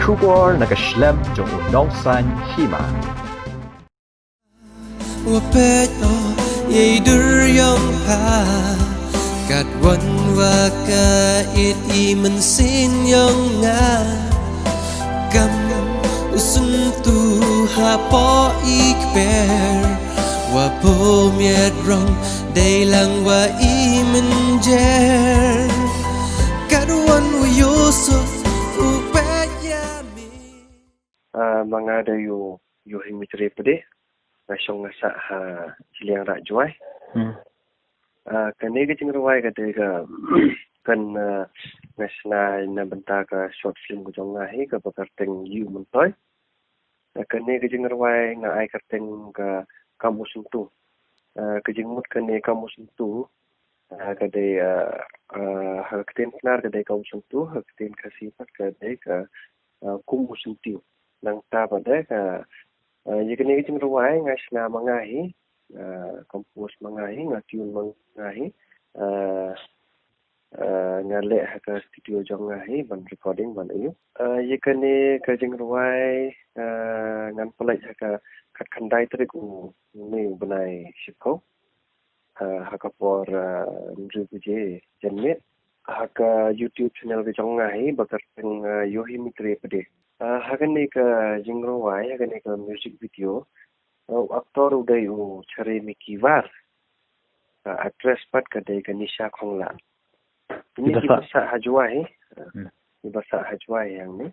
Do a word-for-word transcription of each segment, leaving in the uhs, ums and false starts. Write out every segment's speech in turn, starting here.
Khubor na ka shlem jong u nongsan hima. Wa peit o, yei dur yong pha. Kat wan wa ka it i mynsiem yong nga. Kam u syntu ha po i kper. Wa po miet rong dei lang wa i mynjer. Kat wan u Yusuf u peit ya mi. Ah, ma nga da yu, yu hi mitri pede. Nga shong nga sah ha Chiliang Rajwai. Hmm. Ah, kane ka jingrwai ka dei ka kan, ah, nga shna na bynta ka short film ka jong nga hi ka ba kyrteng Yu Myntoi. Ah, kane ka jingrwai nga ai kyrteng ka Kam U Syntu. Ah, ka jingmut kane Kam U Syntu, ah, ka dei, ah, ah, ha ka ktien Pnar ka dei Kam U Syntu, ha ka ktien Khasi pat ka dei ka, ah, Kum U Syntiew. Nangta pat dei ka, ah, ïa kane ka jingrwai nga shna ma nga hi, ah, compose ma nga hi, nga tune ma nga hi, ah, ah, nga leh ha ka studio jong nga hi ban recording ban aiu. Ah, ïa kane ka jingrwai, ah, ngan pynlait ha ka khatkhyndai tarik u, une u bnai shiphew. Ah, ha ka por, ah, hynriew baje janmiet. Ha ka YouTube channel ka jong nga hi ba kyrteng, ah, Yohi Mitre Pede. Ah, ha kane ka jingrwai, ha kane ka music video, ah, u actor u dei u Chare Mikiwar. Ah, actress pat ka dei ka Nisha Khongla. Kine ki ba sah ha Jowai. Hmm. Ki ba sah ha Jowai hangne.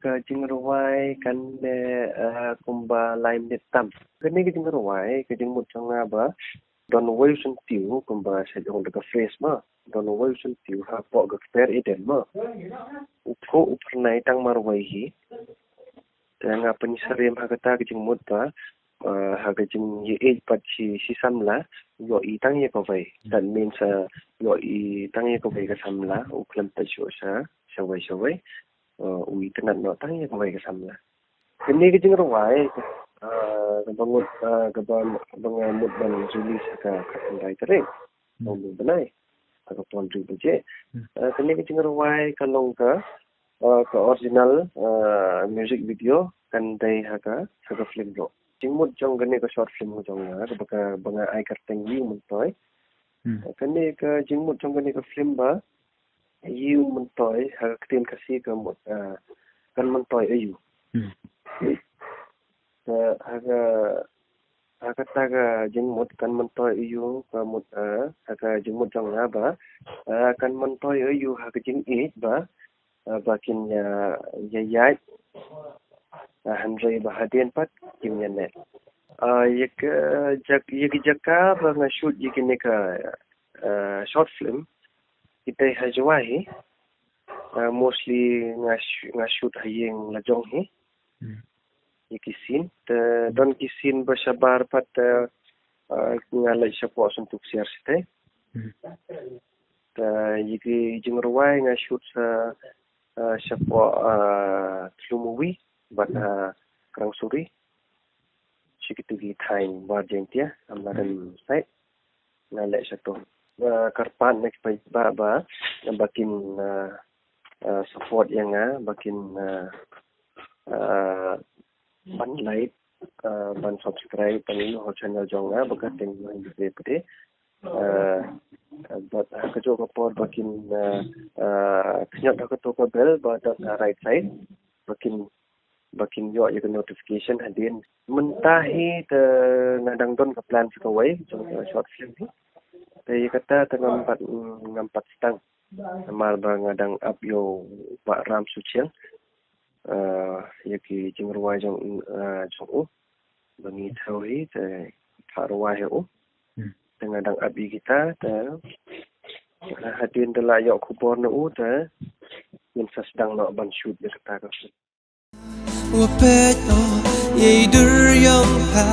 Ka jingrwai kan dei, ah, kumba lai minit tam. Kane ka jingrwai, ka jingmut jong nga ba don uwei u syntiew kumba sa jong da ka phrase ma. Don uwei u syntiew hapoh ka kper Eden ma. U phuh u phyrnai tang marwei hi. Te nga pynsyriem ha kata ka jingmut ba, ah, ha ka jingïeit pat shi, shi samla, ïohi tang ïa kawei. That means, ah, ïohi tang ïa kawei ka samla, u khlem peit shuh sha, shawei shawei, ah, u itynnad noh tang ïa kawei ka samla. Kane ka jingrwai, ah, kaba ngut, ah, kaba, kaba nga mut ban release ha ka khatkhyndai tarik. Hmm. Jong u bnai. Ha ka por hynriew baje. Hmm. Ah, kane ka jingrwai ka long ka, ah, ka original, ah, music video kan dei ha ka, ha ka film ruh. Jingmut jong kane ka short film jong nga, kaba ka, ba nga ai kyrteng Yu Myntoi. Hmm. Ah, kane ka jingmut jong kane ka film ba, Yu Myntoi, ha ka ktien Khasi ka mut, ah, kan myntoi aiu. Hmm. Te ha ka, ha kata ka jingmut kan myntoi aiu, ka mut, ah, ha ka jingmut jong nga ba, ah, kan myntoi aiu ha ka jingïeit ba, ah, ba kin ïa, ïa ïaid, ah, hynrei ba hadien pat kin ïa neh. Ah, ïa ka jak-, ïa ka jaka ba nga shoot ïa kine ka, ah, short film, kita ha Jowai hi. Ah, mostly nga sh-, nga shoot ha ïing la jong hi. Hmm. Ïa ki scene, te don ki scene ba shabar pat, te, ah, nga leit shapoh Santupsiar shatei. Hmm. Te ïa ki jingrwai nga shoot sa, ah, shapoh, ah, Thlumuwi bad, ah, Krangsuri. Shi kito ki thaiñ War Jaiñtia, Amlarem side. Nga leh shato. Nga kyrpad na ki paidbah ba, ba kin, ah, ah, support ïa nga, ba kin, ah, ah, ban like, ah, ban subscribe, ban ïa u channel jong nga, ba ka teng nga ïa pde. Ah, bad ha kajuh ka por ba kin, ah, ah, kñiot ha kato ka bell, ba dot ha right side, ba kin ba kin ïoh ïa ka notification hadien. Mynta hi te nga dang don ka plan sa kawei jong ka short film hi. Te ïa kata te ngam pat, ngam pat sdang. Namar ba nga dang ap ïa u Bah Ram Suchiang. Ah, ïa ki jingrwai jong, ah, jong u. Ba ngi thew hi te phah rwai hi u. Hmm. Te nga dang ap ïa kita te, ah, hadien te la ïoh khubor na u te ngin sa sdang noh ban shoot ïa kata ka film. Wa peit o, yei dur yong pha.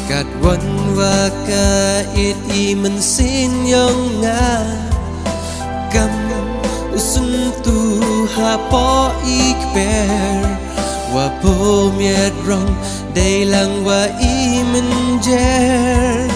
Kat wan wa ka it i mynsiem yong nga. Kam u syntu hapoh i kper. Wa po miet rong dei lang wa i mynjer.